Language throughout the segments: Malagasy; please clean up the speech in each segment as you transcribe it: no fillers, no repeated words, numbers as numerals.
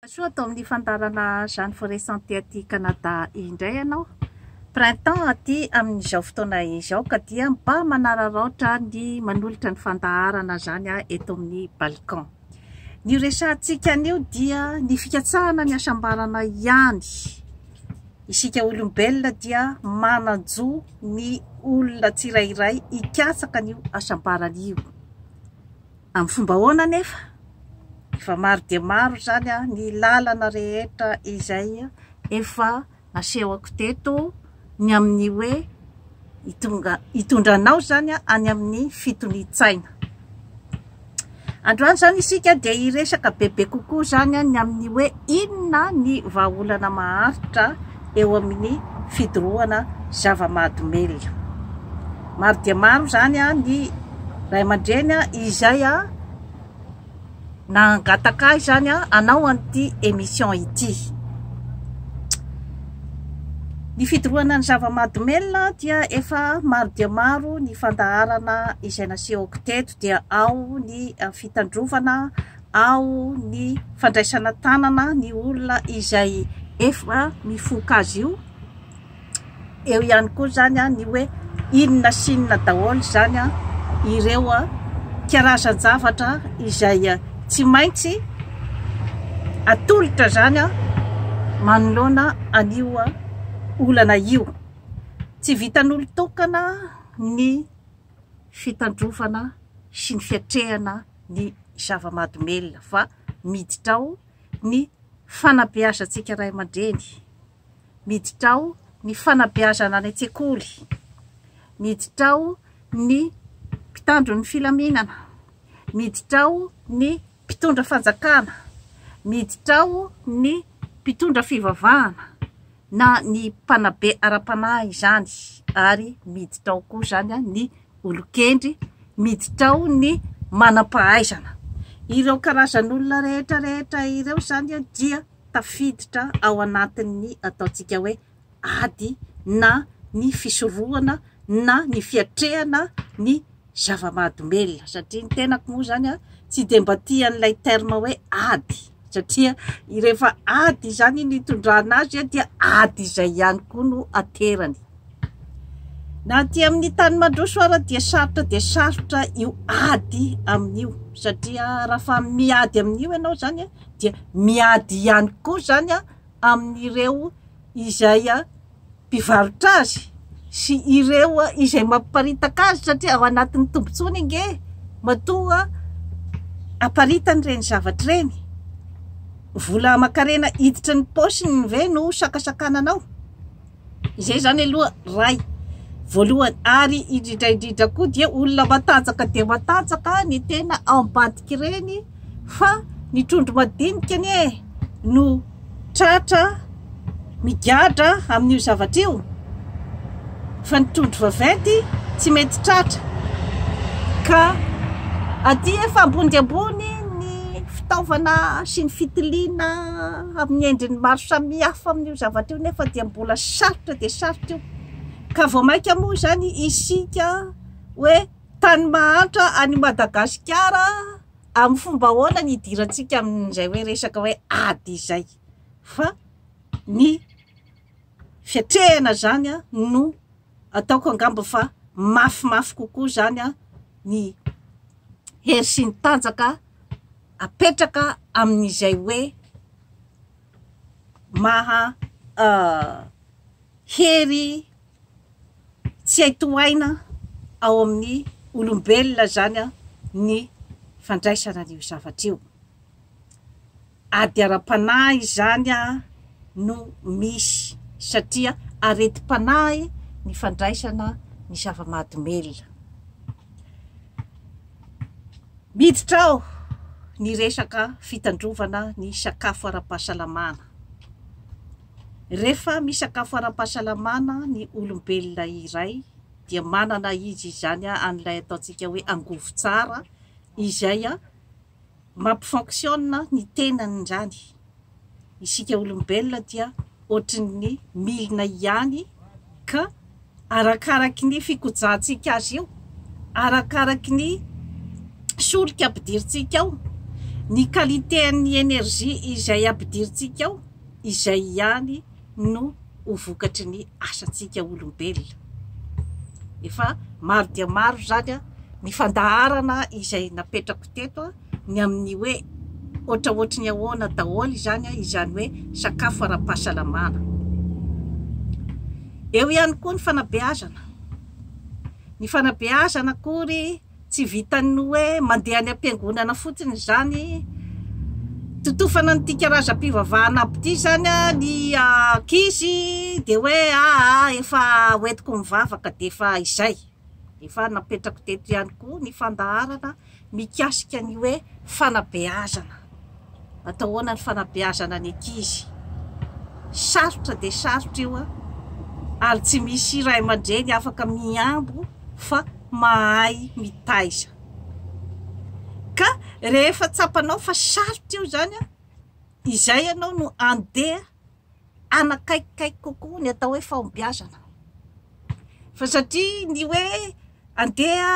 Soa ato amin'ny fandaharana Jeanne Forêt Santé aty Canada indray ianao. Printemps aty amin'izao fotoana izao ka dia mba manararaotra ny manolotra ny fandaharana izany eto amin'ny balcon. Ny resahantsika anio dia ny fikatsahana ny hasambarana ihany. Isika olombelona dia manan-jo ny olona tsirairay hikatsaka an'io hasambarana io. Amin'ny fomba ahoana anefa? Efa maro dia maro izany ny lalana rehetra izay efa nasehoko teto ny amin'ny hoe hitonga hitondra anao izany any amin'ny fitonian-tsaina. Androany izany isika dia hiresaka bebe kokoa izany ny amin'ny hoe inona ny vahaolana maharitra eo amin'ny fidorohana zava-mahadomelina. Maro dia maro izany ny ray aman-dreny izay nangataka ahy izany hanao an'ity émission ity. Ny fidorohana ny zava-mahadomelina dia efa maro dia maro ny fandaharana izay nasehoko teto dia ao ny fitandrovana, ao ny fandraisana tanana ny olona izay efa mifoka azy io. Eo ihany koa izany ny hoe inona sy inona daholo izany ireo karazan-javatra izay tsy maintsy atolotra izany manoloana an'io olana io. Tsy vitan'olon-tokana ny fitandrovana sy ny fiatrehana ny zava-mahadomelina fa miditra ao ny fanabeazantsika ray aman-dreny. Miditra ao ny fanabeazana any an-tsekoly, miditra ao ny mpitandro ny filaminana, miditra ao ny mpitondra fanjakana, miditra ao ny mpitondra fivavahana na ny mpanabe ara-panahy izany ary miditra ao koa izany ny olon-kendry, miditra ao ny manam-pahaizana. Ireo karazan'olona rehetra rehetra ireo izany dia tafiditra ao anatin'ny ataontsika hoe ady na ny fisorohana na ny fiatrehana ny zava-mahadomelina satria ny tenako moa izany a tsy dia mba tia an'ilay terme hoe ady satria rehefa ady izany no itondrana azy dia ady izay ihany koa no aterany. Na aty amin'ny tany mandroso ara dia sarotra dia sarotra io ady amin'io satria raha fa miady amin'io ianao izany dia miady ihany koa izany amin'ireo izay mpivarotra azy sy ireo izay mampiparitaka azy satria ao anatin'ny tombotsoany ange matoa aparitany ireny zavatra ireny. Vola aman-karena hiditry ny paosiny ve no sakasakananao? Izay izany aloha ray voalohany ary indrindra indrindra koa dia olona matanjaka dia matanjaka ny tena ao ambadik'ireny fa ny trondro madinika anie no tratra migadra amin'io zavatra io fa ny trondro vaventy tsy mety tratra ka aty efa ambony dia ambony ny fitaovana sy ny fitiliana amin'ny endriny maro samihafa amin'io zavatra io nefa dia mbola sarotra dia sarotra io ka vao mainka moa izany isika hoe tany mahantra any Madagasikara amin'ny fomba ahoana ny hidirantsika amin'izay hoe resaka hoe ady izay fa ny fiatrehana izany no ataoko angamba fa mafimafy kokoa izany ny hery sy ny tanjaka apetraka amin'izay hoe maha hery tsy hay tohaina ao amin'ny olombelona izany ny fandraisana an'io zavatra io. Ady ara-panahy izany no misy satria aretim-panahy ny fandraisana ny zava-mahadomelina. Miditra ao ny resaka fitandrovana ny sakafo ara-pahasalamana. Rehefa misakafo ara-pahasalamana ny olombelona iray dia manana izy izany an'ilay ataontsika hoe angovo tsara izay mampi-fonctionne ny tenany izany. Isika olombelona dia ohatrin'ny milina ihany ka arakaraky ny fikojantsika azy io, arakaraky ny solika ampidirintsika ao, Ny qualité-n'ny énergie izay ampidirintsika ao, izay ihany no ho vokatry ny asantsika olombelona. Efa maro dia maro izany ny fandaharana izay napetrako teto ny amin'ny hoe ohatraohatry ny ahoana daholo izany izany hoe sakafo ara-pahasalamana. Eo ihany koa ny fanabeazana. Ny fanabeazana akory tsy vitan'ny hoe mandeha any am-piangonana fotsiny izany, totofana an'ity karazam-pivavahana aby ity izany ny ankizy dia hoe aa efa hoentiko mivavaka dia efa izay. Efa napetrako teto ihany koa ny fandaharana mikasika ny hoe fanabeazana. Atao ahoana ny fanabeazana ny ankizy? Sarotra dia sarotra io an! Ary tsy misy ray aman-dreny afaka mihambo fa mahay mitaiza. Ka rehefa tsapanao fa sarotra io izany an, izay ianao no andeha hanakaikikaiky kokoa ny atao hoe fahombiazana. Fa satria ny hoe andeha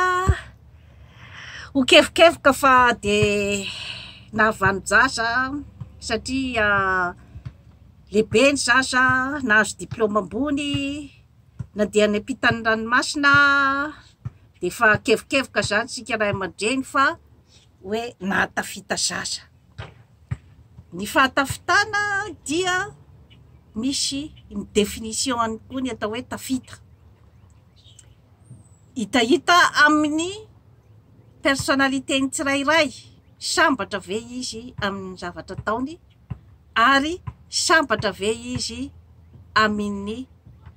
ho kevokevoka fa dia nahavanon-jaza satria lehibe ny zaza, nahazo diplaoma ambony, nandeha any ampitan'ny ranomasina, dia efa kevokevoka izany isika ray aman-dreny fa hoe nahatafita zaza. Ny fahatafitana dia misy ny définition-ny koa ny atao hoe tafita. Hitahita amin'ny personnalité-n'ny tsirairay, sambatra ve izy amin'ny zavatra ataony ary sambatra ve izy amin'ny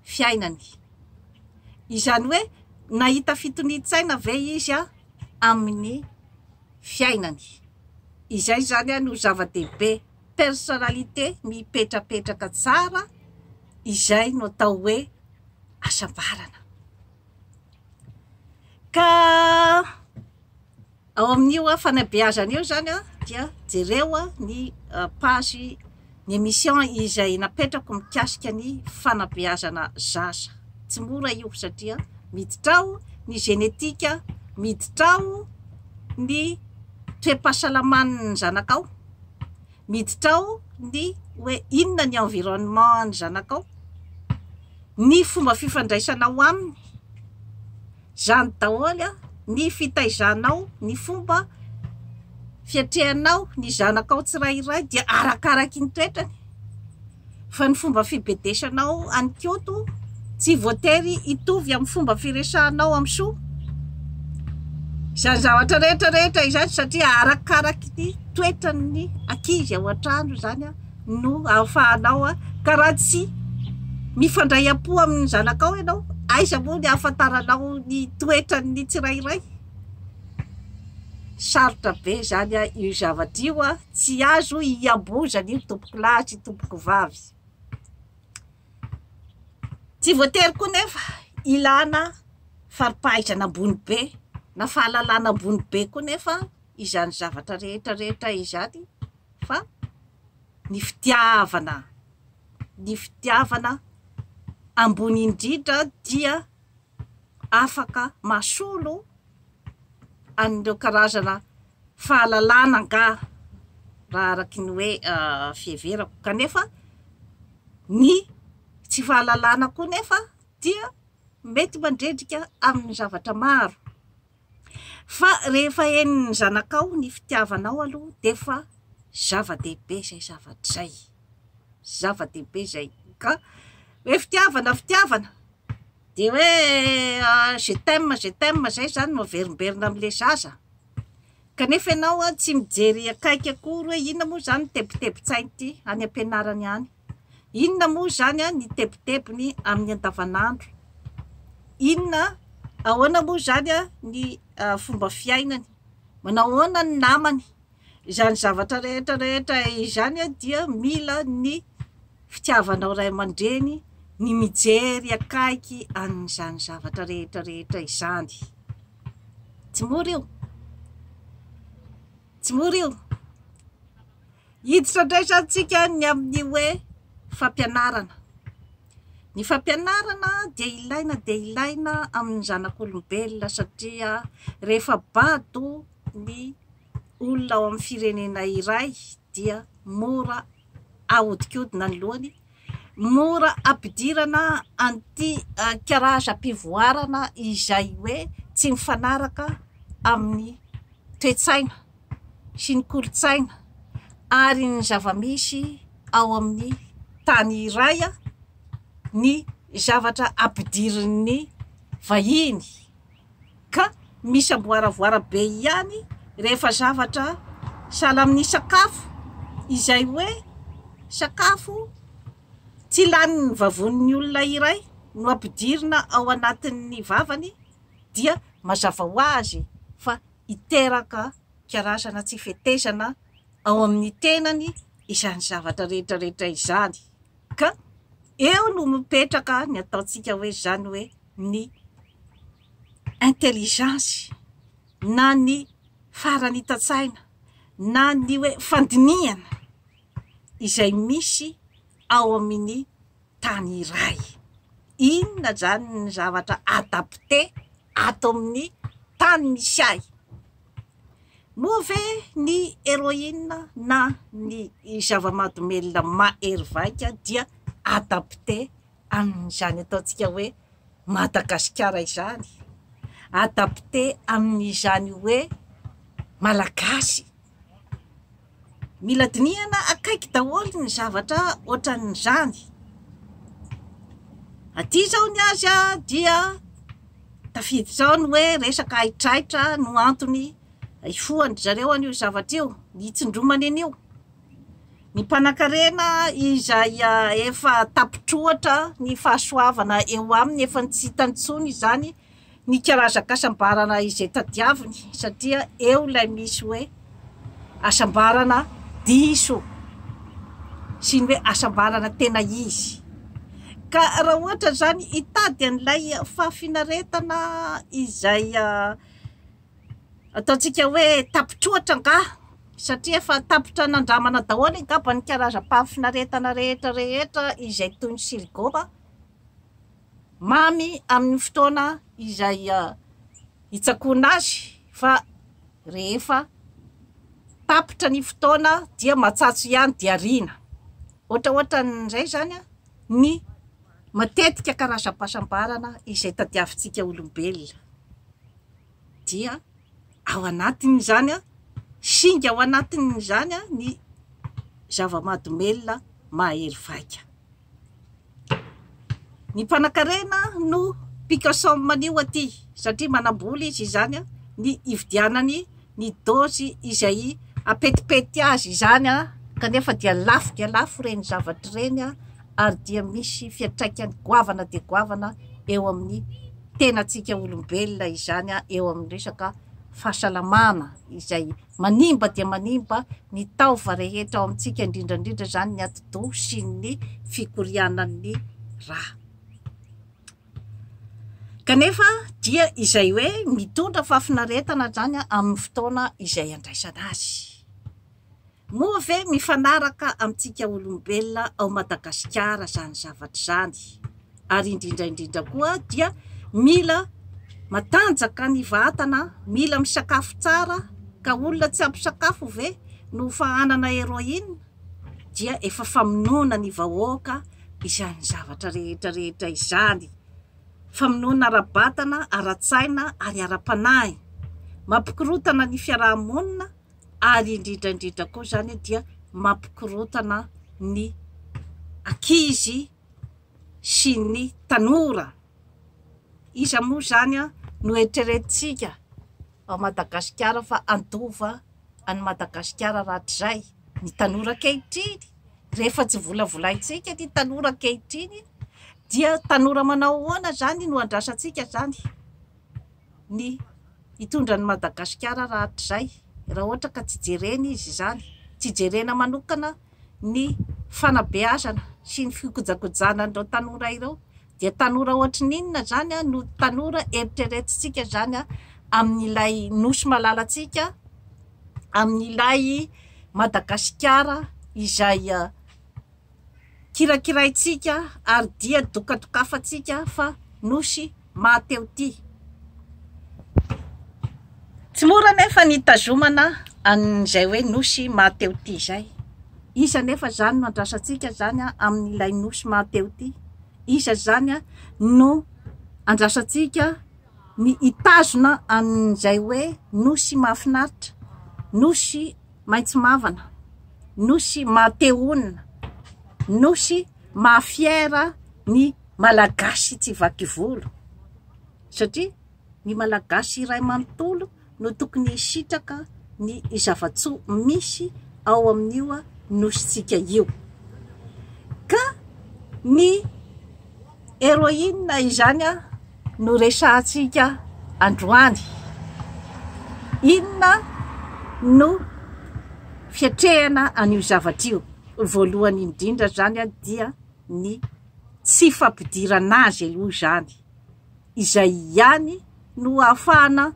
fiainany. Izany hoe nahita fitonian-tsaina ve izy amin'ny fiainany. Izay izany no zava-dehibe, personnalité mipetrapetraka tsara, izay no atao hoe hasambarana. Ka ao amin'io fanabeazana io izany dia jereo ny page, ny émission izay napetrako mikasika ny fanabeazana zaza. Tsy mora io satria miditra ao ny génétique, miditra ao ny toe-pahasalaman'ny zanakao, miditra ao ny hoe inona ny environnement an'ny zanakao, ny fomba fifandraisanao aminy, izany daholo ny fitaizanao, ny fomba fiatrehanao ny zanakao tsirairay dia arakaraky ny toetrany. Fa ny fomba fibedesanao an'i Koto tsy voatery hitovy amin'ny fomba firesahanao amin'i Soa. Izany zavatra rehetra rehetra izany satria arakaraky ny toetran'ny ankizy ao an-trano izany no ahafahanao ka raha tsy mifandray am-po amin'ny zanakao ianao, aiza moa ny ahafantaranao ny toetran'ny tsirairay? Sarotra be izany io zavatra io, tsy azo iambozana io tompokolahy sy tompokovavy. Tsy voatery koa nefa ilana fari-pahaizana ambony be na fahalalana ambony be koa nefa izany zavatra rehetra rehetra izany fa ny fitiavana, ny fitiavana ambony indrindra dia afaka mahasolo an'ireo karazana fahalalana angaha raha araky ny hoe fiheverako kanefa ny tsy fahalalana koa nefa dia mety mandrendrika amin'ny zavatra maro fa rehefa henon'ny zanakao ny fitiavanao aloha dia efa zava-dehibe izay zavatra izay, zava-dehibe izay ka hoe fitiavana fitiavana Dia hoe je t'aime, je t'aime zay zany no averimberina amin'ilay zaza. Kanefa ianao an, tsy mijery akaiky akory hoe inona moa izany ny tebitebin-tsain'ity any am-pianarany any. Inona moa izany an ny tebitebiny amin'ny andavanandro. Inona, ahoana moa izany an ny fomba fiainany. Manao ahoana ny namany. Izany zavatra rehetra rehetra izany dia mila ny fitiavanao ray aman-dreny ny mijery akaiky an'izany zavatra rehetra rehetra izany. Tsy mora io. Tsy mora io. Hiditra indray izany tsika ny amin'ny hoe fampianarana. Ny fampianarana dia ilaina dia ilaina amin'ny zanak'olombelona satria rehefa bado ny. olona ao amin'ny firenena iray dia mora ahodikodina ny lohany, mora ampidirana an'ity karazam-pivoarana izay hoe tsy mifanaraka amin'ny toe-tsaina sy ny kolontsaina ary ny zava-misy ao amin'ny tany iray ny zavatra ampidirin'ny vahiny. Ka misy amboaravoara be ihany rehefa zavatra sahala amin'ny sakafo izay hoe sakafo tsy lanin'ny vavonin'ny olona iray no ampidirina ao anatin'ny vavany dia mazava ho azy fa hiteraka karazana tsy fetezana ao amin'ny tenany izany zavatra rehetra rehetra izany. Ka eo no mipetraka ny ataontsika hoe izany hoe ny intelligence na ny faharanitan-tsaina na ny hoe fandinihana izay misy ao amin'ny tany iray. Inona izany ny zavatra adapté ato amin'ny tany misy ahy? Moa ve ny héroïne na ny zava-mahadomelina mahery vaika dia adapté amin'izany ataontsika hoe Madagasikara izany, adapté amin'izany hoe Malagasy. Mila dinihana akaiky daholo ny zavatra ohatran'izany. Aty izao ny azy dia tafiditra ao ny hoe resaka haitraitra no antony hifohan-dry zareo an'io zavatra io, ny hitsindromany an'io. Ny mpanankarena izay efa tapitroatra ny fahasoavana eo aminy, efa tsy hitany intsony izany ny karazan-kasambarana izay tadiaviny satria eo ilay misy hoe hasambarana diso sy ny hoe hasambarana tena izy. Ka raha ohatra izany hitady an'ilay fahafinaretana izay Ataontsika hoe tapitroatra angaha satria efa tapitra nandramana daholo angamba ny karazam-pahafinaretana rehetra rehetra izay toy ny siligaoma mamy amin'ny fotoana izay hitsakoana azy fa rehefa tapitra ny fotoana dia matsatso ihany dia ariana. Ohatraohatran'izay izany ny matetika karazam-pahasambarana izay tadiavintsika olombelona. dia ao anatin'izany, singa ao anatin'izany ny zava-mahadomelina mahery vaika. Ny mpanankarena no mpikasaoma an'io aty satria manam-bola izy izany ny hividianany ny dôzy izay hapetipety azy izany kanefa dia lafo dia lafo ireny zavatra ireny ary dia misy fiantraikany goavana dia goavana eo amin'ny tenantsika olombelona izany eo amin'ny resaka fahasalamana izay manimba dia manimba ny taova rehetra ao amintsika indrindra indrindra izany ny atidoha sy ny fikorianan'ny rà. Kanefa dia izay hoe mitondra fahafinaretana izany amin'ny fotoana izay andraisana azy. Moa ve mifanaraka amintsika olombelona ao Madagasikara izany zavatra izany? Ary indrindra indrindra koa dia mila matanjaka ny vatana, mila misakafo tsara, ka olona tsy ampy sakafo ve no fahanana héroïne? Dia efa famonoana ny vahoaka izany zavatra rehetra rehetra izany. Famonoana ara-batana, ara-tsaina ary ara-panahy. Mampikorontana ny fiaraha-monina. ary indrindra indrindra koa izany dia mampikorontana ny ankizy sy ny tanora. Iza moa izany no eritreretintsika ao Madagasikara fa handova an'i Madagasikara rahatrizay? Ny tanora ankehitriny. Rehefa tsy volavolaintsika ny tanora ankehitriny dia tanora manao ahoana izany no andrasantsika izany? ny hitondra an'i Madagasikara rahatrizay raha ohatra ka tsy jerena izy izany, tsy jerena manokana ny fanabeazana sy ny fikojakojana an'ireo tanora ireo dia tanora ohatry ny inona izany no tanora eritreretintsika izany amin'ilay nosy malalantsika, amin'ilay Madagasikara izay kirakiraintsika ary dia dokadokafantsika fa nosy mahateotia. Tsy mora anefa ny hitazomana an'izay hoe nosy mahatehotia izay. Iza anefa izany no andrasantsika izany amin'ilay nosy mahatehotia? Iza izany no andrasantsika ny hitazona an'izay hoe nosy mahafinaritra, nosy maitso mavana, nosy maha-te-honina, nosy maha-fier ny Malagasy tsy vakivolo? Satria ny Malagasy iray manontolo no tokony hisitraka ny zava-tsoa misy ao amin'io nosintsika io. Ka ny héroïne izany no resahantsika androany. Inona no fiatrehana an'io zavatra io? Voalohany indrindra izany dia ny tsy fampidirana azy aloha izany. Izay ihany no ahafahana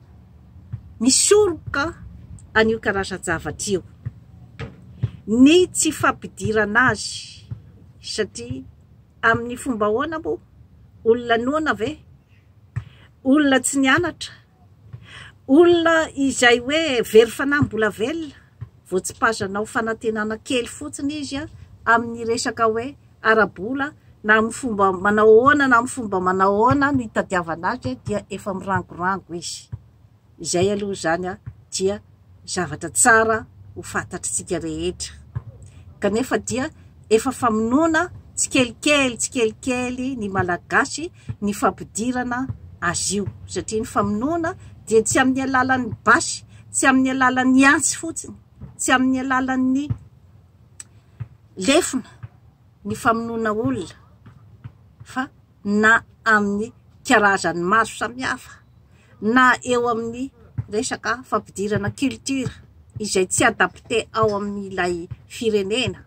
misoroka an'io karazan-javatra io. Ny tsy fampidirana azy satria amin'ny fomba ahoana moa? Olona noana ve? Olona tsy nianatra? Olona izay hoe very fanahy mbola velona? Voatsipazanao fanantenana kely fotsiny izy amin'ny resaka hoe ara-bola na amin'ny fomba manao ahoana na amin'ny fomba manao ahoana no hitadiavana azy dia efa mirangorango izy. Izay aloha izany dia zavatra tsara ho fantatritsika rehetra. Kanefa dia efa famonoana tsikelikely tsikelikely ny Malagasy ny fampidirana azy io. Satria ny famonoana dia tsy amin'ny alalan'ny basy, tsy amin'ny alalan'ny antsy fotsiny, tsy amin'ny alalan'ny lefona ny famonoana olona fa na amin'ny karazany maro samihafa na eo amin'ny resaka fampidirana culture izay tsy adapté ao amin'ilay firenena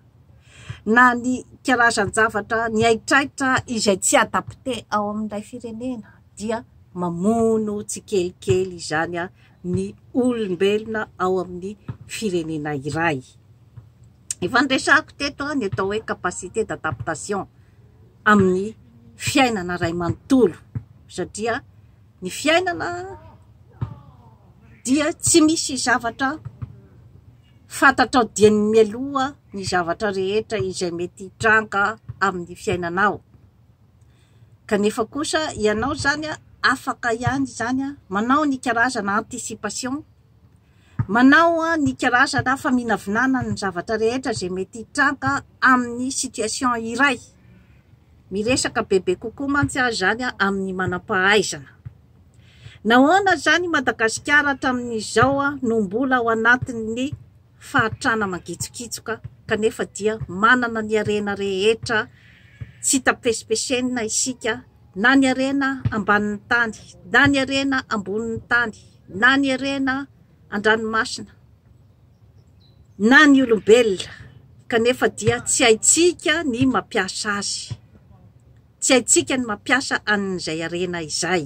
na ny karazan-javatra ny haitraitra izay tsy adapté ao amin'ilay firenena dia mamono tsikelikely izany ny olombelona ao amin'ny firenena iray. Efa niresahako teto ny atao hoe capacité d'adaptation amin'ny fiainana iray manontolo satria ny fiainana dia tsy misy zavatra fantatrao dieny mialoha ny zavatra rehetra izay mety hitranga amin'ny fiainanao. Kanefa kosa ianao izany afaka ihany izany manao ny karazana anticipation Manao ny karazana faminavinana ny zavatra rehetra izay mety hitranga amin'ny situation iray. Miresaka bebe kokoa mantsy aho izany amin'ny manam-pahaizana. Nahoana izany i Madagasikara hatramin'izao no mbola ao anatin'ny fahatrana mangitsokitsoka kanefa dia manana ny harena rehetra tsy hita pesipesenina isika na ny harena ambanin'ny tany na ny harena ambonin'ny tany. na ny harena an-dranomasina na ny olombelona kanefa dia tsy haintsika ny mampiasa azy, tsy haintsika ny mampiasa an'izay harena izay.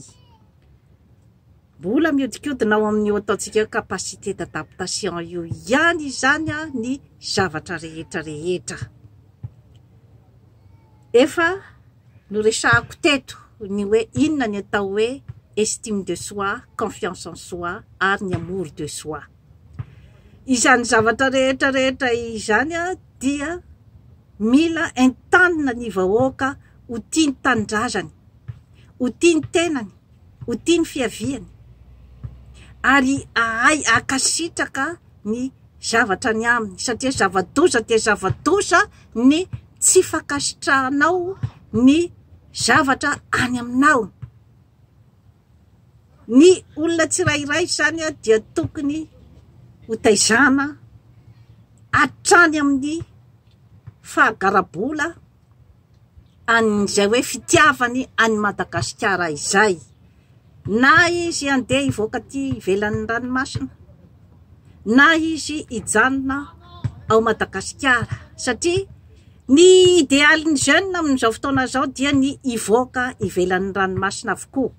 Mbola mihodinkodina ao amin'io ataontsika hoe capacité d'adaptation io ihany izany ny zavatra rehetra rehetra. Efa Noresahako teto ny hoe inona ny atao hoe estime de soi, confiance en soi ary ny amour de soi. Izany zavatra rehetra rehetra izany dia mila entanina ny vahoaka ho tia ny tanindrazany, ho tia ny tenany, ho tia ny fiaviany ary hahay hankasitraka ny zavatra ny aminy satria zava-doza dia zava-doza ny tsy fankasitrahanao ny zavatra any aminao. Ny olona tsirairay izany dia tokony ho taizana hatrany amin'ny fahagarabola an'izay hoe fitiavany an'i Madagasikara izay. Na izy handeha hivoaka aty ivelan'ny ranomasina, na izy hijanona ao Madagasikara satria ny idealin'ny jeune amin'izao fotoana izao dia ny hivoaka ivelan'ny ranomasina avokoa.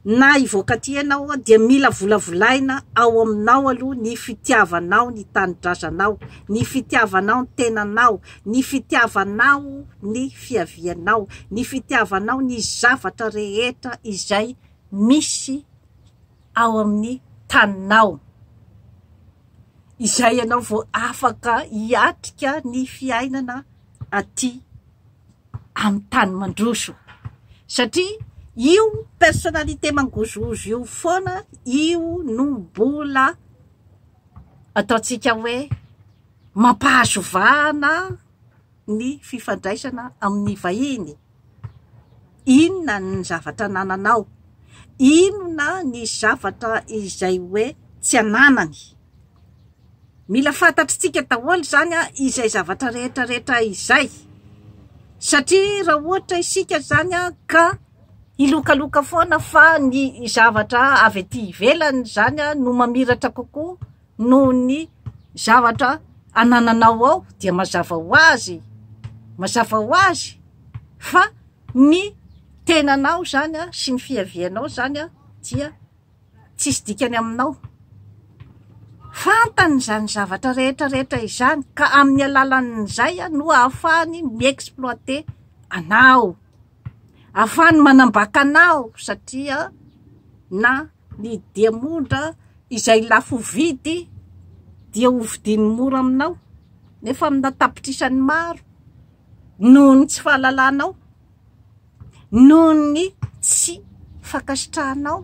Na hivoaka aty ianao dia mila volavolaina ao aminao aloha ny fitiavanao ny tanindrazanao, ny fitiavanao ny tenanao, ny fitiavanao ny fiavianao, ny fitiavanao ny zavatra rehetra izay misy ao amin'ny taninao. Izay ianao vao afaka hiatrika ny fiainana aty amin'ny tany mandroso. Satria io personnalité mangozohozo io foana io no mbola ataontsika hoe mampahazo vahana ny fifandraisana amin'ny vahiny. Inona ny zavatra anananao? Inona ny zavatra izay hoe tsy ananany? Mila fantatritsika daholo izany izay zavatra rehetra rehetra izay. Satria raha ohatra isika izany ka hilokaloka foana fa ny zavatra avy aty ivelany izany no mamiratra kokoa noho ny zavatra anananao ao dia mazava ho azy, mazava ho azy fa ny tenanao izany sy ny fiavianao izany dia tsisy dikany aminao. Fantany izany zavatra rehetra rehetra izany ka amin'ny alalan'izay no ahafahany mi-exploiter anao, ahafahany manambaka anao satria na ny diamondra izay lafo vidy dia ho vidiany mora aminao nefa amina tapitrisany maro noho ny tsy fahalalanao. Noho ny tsy fankasitrahanao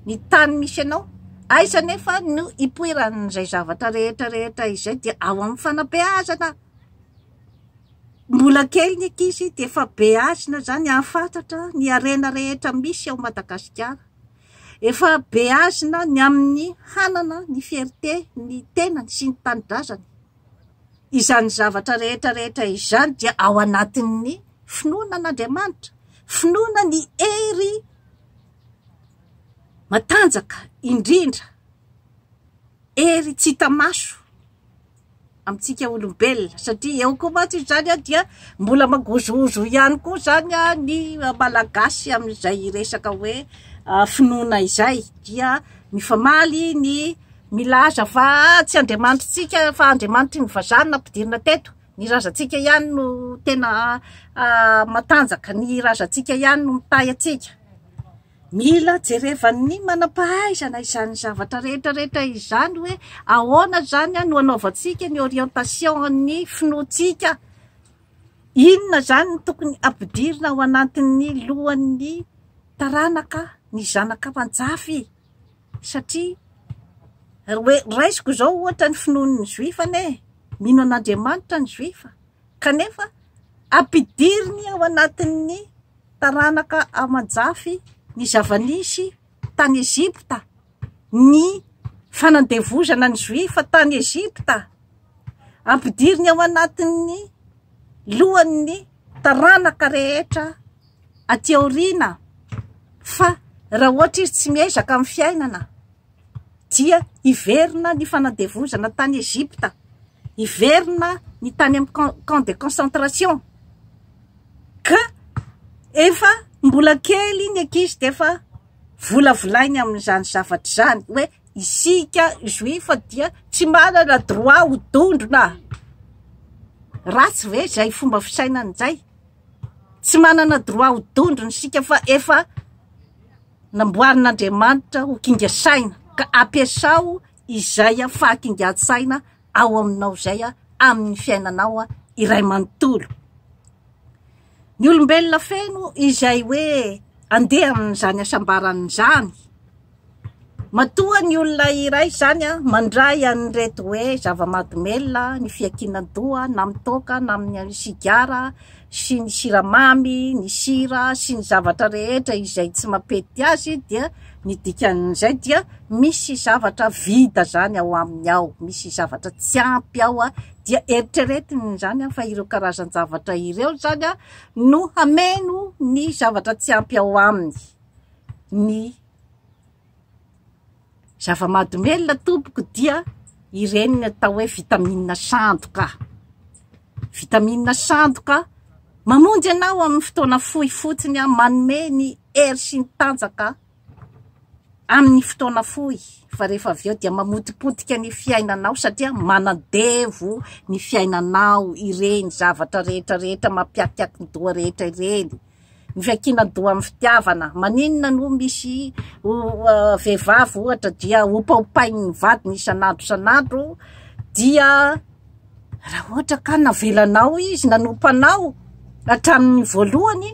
ny tany misy anao. Aiza anefa no hipoiran'izay zavatra rehetra rehetra izay dia ao amin'ny fanabeazana. Mbola kely ny ankizy dia efa beazina izany hahafantatra ny harena rehetra misy ao Madagasikara. Efa beazina ny amin'ny hanana ny fierté ny tenany sy ny tanindrazany. Izany zavatra rehetra rehetra izany dia ao anatin'ny finoana an'Andriamanitra, finoana ny hery matanjaka indrindra, hery tsy hita maso amintsika olombelona, satria eo koa mantsy izany dia mbola mangozohozo ihany koa izany ny Malagasy amin'izay resaka hoe finoana izay, dia mifamaly ny Milaza fa tsy Andriamanitritsika fa Andriamanitry ny vazaha no nampidirina teto. Ny razantsika ihany no tena matanjaka, ny razantsika ihany no mitahy antsika. Mila jerevan'ny manam-pahaizana izany zavatra rehetra rehetra izany hoe ahoana izany no anaovantsika ny orientation-n'ny finoantsika. Inona izany no tokony ampidirina ao anatin'ny lohan'ny taranaka, ny zanaka aman-jafy. Satria hoe raisiko izao ohatra ny finoan'ny juif anie, mino an'Andriamanitra ny juif, kanefa ampidiriny ao anatin'ny taranaka aman-jafy ny zava-nisy tany Egypta, ny fanandevozana ny juif tany Egypta, ampidiriny ao anatin'ny lohan'ny taranaka rehetra aty aoriana fa raha ohatra izy tsy miezaka amin'ny fiainana dia hiverina ny fanandevozana tany Egypta, hiverina ny tany amin'ny camp de concentration ka efa mbola kely ny ankizy dia efa volavolainy amin'izany zavatra izany hoe isika juif dia tsy manana droit ho dondrona. Ratsy ve izay fomba fisainana izay? Tsy manana droit ho dondrona isika fa efa namboarin'Andriamanitra ho kinga saina ka ampiasao izay fahakingan-tsaina ao aminao izay amin'ny fiainanao iray manontolo. Ny olombelona feno izay hoe andeha amin'izany hasambarana izany. Matoa ny olona iray izany mandray an'ireto hoe zava-mahadomelina, ny fiankinan-doha na amin'ny toaka na amin'ny sigara sy ny siramamy, ny sira sy ny zavatra rehetra izay tsy mampety azy dia ny dikan'izay dia misy zavatra vide izany ao aminy ao, misy zavatra tsy ampy ao dia eritreretiny izany fa ireo karazan-javatra ireo izany no hameno ny zavatra tsy ampy ao aminy. Ny zava-mahadomelina tompoko dia ireny ny atao hoe vitamine sandoka. Vitamine sandoka mamonjy anao amin'ny fotoana fohy fotsiny, manome ny hery sy ny tanjaka amin'ny fotoana fohy fa rehefa avy eo dia mamotipotika ny fiainanao satria manandevo ny fiainanao ireny zavatra rehetra rehetra mampiakiaky ny doha rehetra ireny. Ny fiankinan-doha amin'ny fitiavana. Maninona no misy vehivavy ohatra dia opaopain'ny vadiny isan'andro isan'andro dia raha ohatra ka navelanao izy nanompa anao hatramin'ny voalohany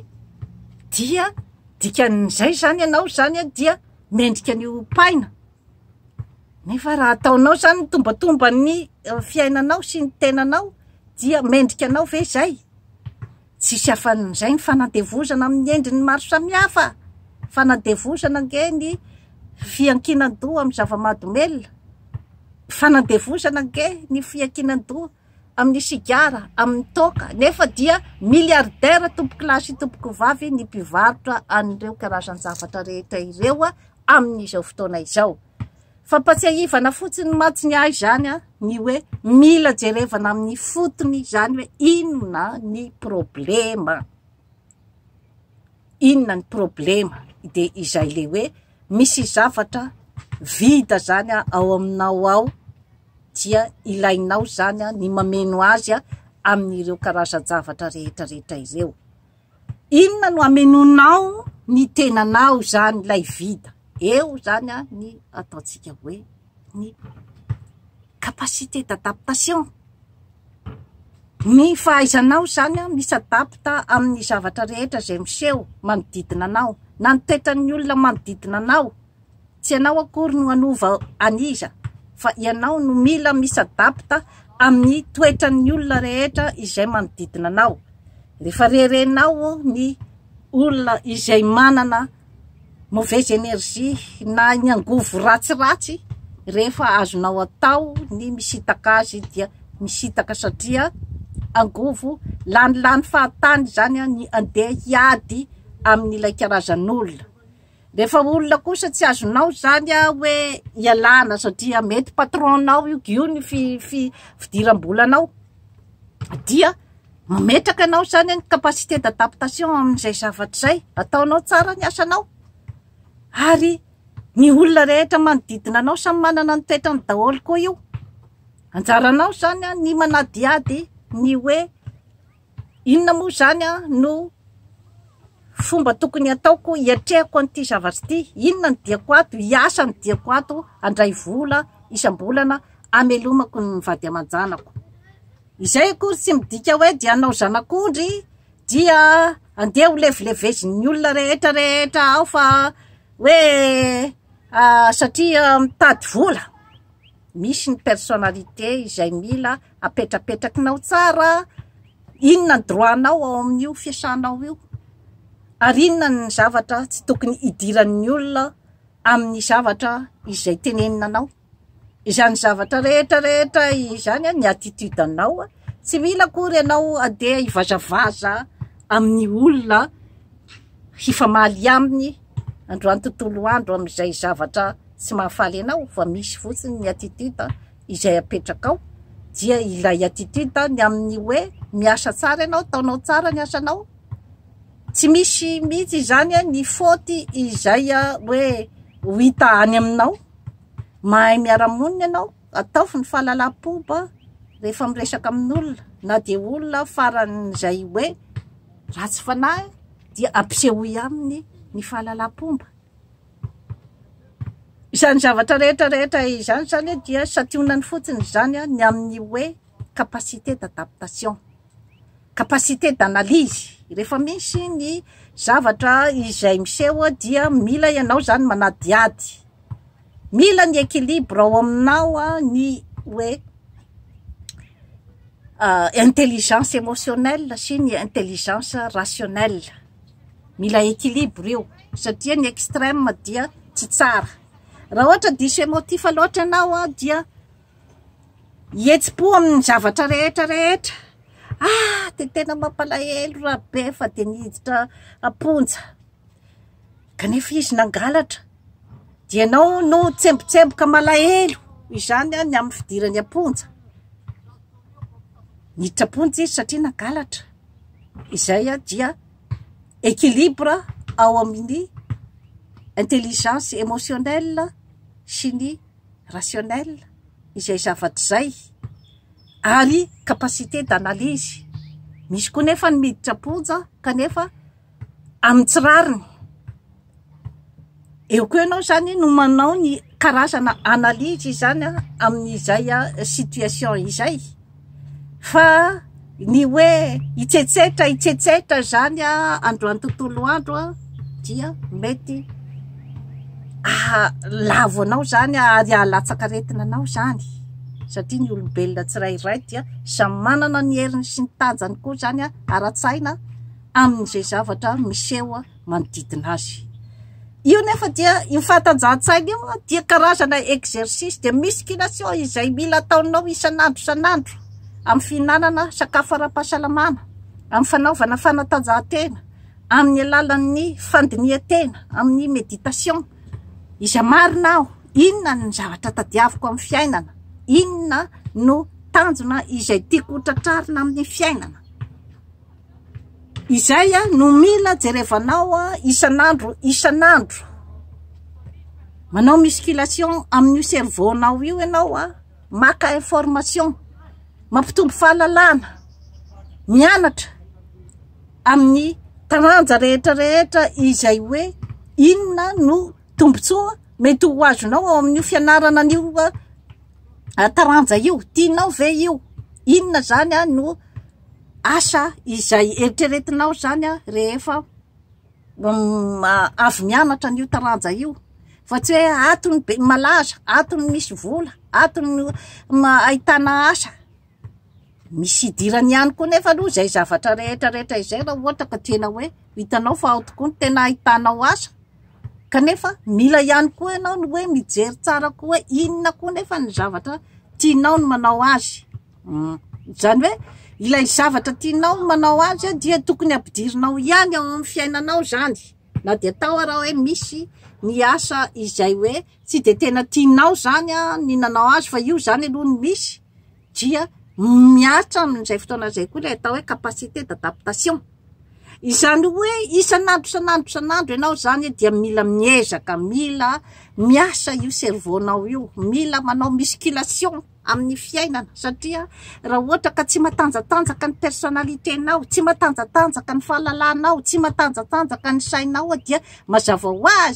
dia dikan'izay zany ianao zany a dia mendrika ny hopaina. Nefa raha ataonao zany ny tombatomban'ny fiainanao sy ny tenanao dia mendrika anao ve izay? Tsisy afa-n'izay ny fanandevozana amin'ny endriny maro samihafa. Fanandevozana ange ny fiankinan-doha amin'ny zava-mahadomelina. Fanandevozana ange ny fiankinan-doha amin'ny sigara, amin'ny toaka. Nefa dia milliardaire tompokolahy sy tompokovavy ny mpivarotra an'ireo karazan-javatra rehetra ireo amin'izao fotoana izao. Fampatsiahivana fotsiny mantsy ny ahy izany an, ny hoe mila jerevana amin'ny fotony izany hoe inona ny problema. Inona ny problema? Dia izay le hoe misy zavatra vide izany ao aminao ao dia ilainao izany ny mameno azy amin'ireo karazan-javatra rehetra rehetra ireo. Inona no hamenoanao ny tenanao izany ilay vide? Eo izany ny ataontsika hoe ny capacité d'adaptation. Ny fahaizanao izany mi-s'adapte amin'ny zavatra rehetra izay miseho manodidina anao, na ny toetran'ny olona manodidina anao. Tsy ianao akory no hanova an'iza fa ianao no mila mi-s'adapte amin'ny toetran'ny olona rehetra izay manodidina anao. Rehefa rerenao ny olona izay manana mauvaise énergie na ny angovo ratsiratsy, rehefa azonao atao ny misintaka azy dia misintaka satria angovo lanilany fahatany izany ny andeha hiady amin'ilay karazan'olona. Rehefa olona kosa tsy azonao zany a hoe ialana satria mety patron-nao io, io ny fidiram-bolanao dia mametraka anao zany ny capacité d'adaptation amin'izay zavatra izay, ataonao tsara ny asanao ary ny olona rehetra manodidina anao samy manana ny toetrany daholo koa io, anjaranao zany a ny manadihady ny hoe Inona moa izany no fomba tokony hataoko hiatrehako an'ity zavatra ity? Inona ny diako ato? Hiasa ny diako ato, handray vola isam-bolana hamelomako ny vady aman-janako. Izay akory tsy midika hoe dia hanao zanak'ondry dia andeha ho levilevezin'ny olona rehetra rehetra ao fa hoe satria mitady vola. Misy ny personnalité izay mila apetrapetrakinao tsara inona ny droit-nao ao amin'io fiasanao io ary inona ny zavatra tsy tokony hidiran'ny olona amin'ny zavatra izay tenenina anao. Izany zavatra rehetra rehetra izany ny attitude anao, tsy mila akory ianao andeha hivazavaza amin'ny olona hifamaly aminy androany tontolo andro amin'izay zavatra tsy mahafaly anao fa misy fotsiny ny attitude izay apetrakao dia ilay attitude ny amin'ny hoe miasa tsara ianao, ataonao tsara ny asanao, tsy misy mihitsy izany ny faute izay hoe ho hita any aminao, mahay miara-monina ianao, ataovy ny fahalalam-pomba rehefa miresaka amin'olona na dia olona faran'izay hoe ratsy fanahy dia ampisehoy aminy ny fahalalam-pomba. Izany zavatra rehetra rehetra izany izany dia santionany fotsiny izany ny amin'ny hoe capacité d'adaptation, capacité d'analyse. Rehefa misy ny zavatra izay miseho dia mila ianao izany manadihady, mila ny équilibre ao aminao ny hoe intelligence émotionnelle sy ny intelligence rationnelle. Mila équilibre io satria ny extrême dia tsy tsara. Raha ohatra diso émotif loatra ianao dia hihetsi-po amin'ny zavatra rehetra rehetra. Ah, dia tena mampalahelo Rabe fa dia niditra am-ponja. Kanefa izy nangalatra. Dia ianao no tsembotsemboka malahelo izany ny amin'ny fidirany am-ponja. Niditra am-ponja izy satria nangalatra. Izay dia équilibre ao amin'ny intelligence émotionnelle sy ny rationnelle izay zavatra izay ary capacité d'analyse. Misy koa nefa ny miditra am-ponja kanefa amin'ny tsy rariny. Eo koa ianao izany no manao ny karazana analyse izany amin'izay situation izay. Fa ny hoe hitsetsetra hitsetsetra izany androany tontolo andro dia mety ahalavo anao izany ary ahalatsaka aretina anao izany. Satria ny olombelona tsirairay dia samy manana ny heriny sy ny tanjany koa izany ara-tsaina amin'izay zavatra miseho manodidina azy. Io nefa dia io fahatanjahan-tsaina io dia karazana exercice de musculation izay mila ataonao isan'andro isan'andro amin'ny fihinanana sakafo ara-pahasalamana, amin'ny fanaovana fanatanjahantena, amin'ny alalan'ny fandinihan-tena, amin'ny méditation. Iza marina aho? Inona ny zavatra tadiaviko amin'ny fiainana? Inona no tanjona izay tiako ho tratrarina amin'ny fiainana? Izay no mila jerevanao isan'andro isan'andro. Manao musculation amin'io cerveau-nao io ianao, maka information, mampitombo fahalalana, mianatra amin'ny taranja rehetra rehetra izay hoe inona no tombontsoa mety ho azonao ao amin'io fianarana an'io taranja io. Tianao ve io? Inona zany no asa izay eritreretinao zany rehefa avy mianatra an'io taranja io? Fa tsy hoe ato ny be malaza, ato ny misy vola, ato no ahitana asa. Misy idirany ihany koa nefa aloha izay zavatra rehetra rehetra izay raha ohatra ka tena hoe hitanao fa ao tokoa no tena ahitanao asa. Kanefa mila ihany koa ianao ny hoe mijery tsara koa hoe inona koa nefa ny zavatra tianao ny manao azy. Izany hoe ilay zavatra tianao ny manao azy dia tokony ampidirinao ihany ao amin'ny fiainanao izany. Na dia atao ara hoe misy ny asa izay hoe tsy dia tena tianao izany ny nanao azy fa io izany aloha no misy dia mihatra amin'izay fotoana izay koa ilay atao hoe capacité d'adaptation. Izany hoe isan'andro isan'andro isan'andro ianao izany dia mila miezaka, mila miasa io cerveau-nao io, mila manao musculation amin'ny fiainana satria raha ohatra ka tsy matanjatanjaka ny personnalité-nao, tsy matanjatanjaka ny fahalalanao, tsy matanjatanjaka ny sainao dia mazava ho azy.